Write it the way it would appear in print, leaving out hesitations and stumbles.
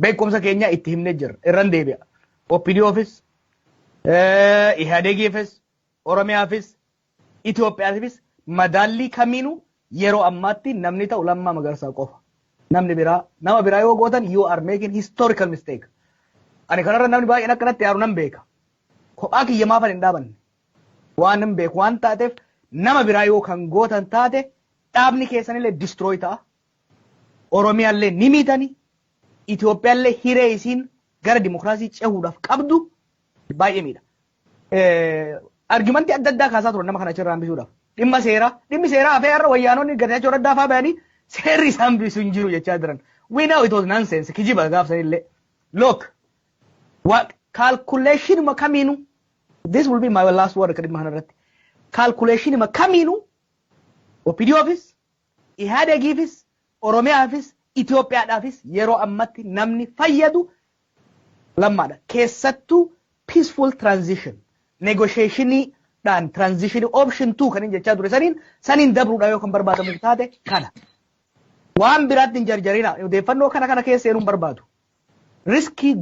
Beekumsa keenya itti himnee jirra. Irran deebi'a. OPDOfis, Ihaadegiifis, Oromiyaafis, Itoophiyaafis madaallii kamiinuu yeroo ammaatti namni ta'u Lammaa Magarsaa qofa. Namni biraa, nama biraa yoo gootan, you are making historical mistake. Ani kanarra namni baay'een akkanatti yaaru nan beeka. Kophaa kiyya maafan hin dhaabanne. Waan hin beeku waan taateef, nama biraa yoo kan gootan taate, dhaabni keessanillee destroy ta'a. Oromiyaallee ni miitani. Itoophiyaallee hiree isiin gara dimokiraasii cehuudhaaf qabdu baay'ee miidha. Argumentii adda addaa kaasaa turan nama kana achirraa hambisuudhaaf. Dhimma seeraa, dhimmi seeraa hafee har'a wayyaanonni Getaachoo Raddaa fa'aa bayanii seerri isaan hambisu hin jiru jechaa jiran. We know it was nonsense, kijiba gaafsanillee. Look, calculation kamiinuu, this will be my last word dhimma kanarratti. Calculation kamiinuu OPDOfis, Ihaadegiifis, Oromiyaafis, Itoophiyaadhaafis yeroo ammatti namni fayyadu Lammaadha. Keessattuu peaceful transition, negotiationiidhaan transition option 2 kan inni jechaa ture saniin dabruudha yoo kan barbaadamu taate kana. Waan biraatti hin jarjarina, odeeffannoo kana keessa seenuun barbaadu. Riskii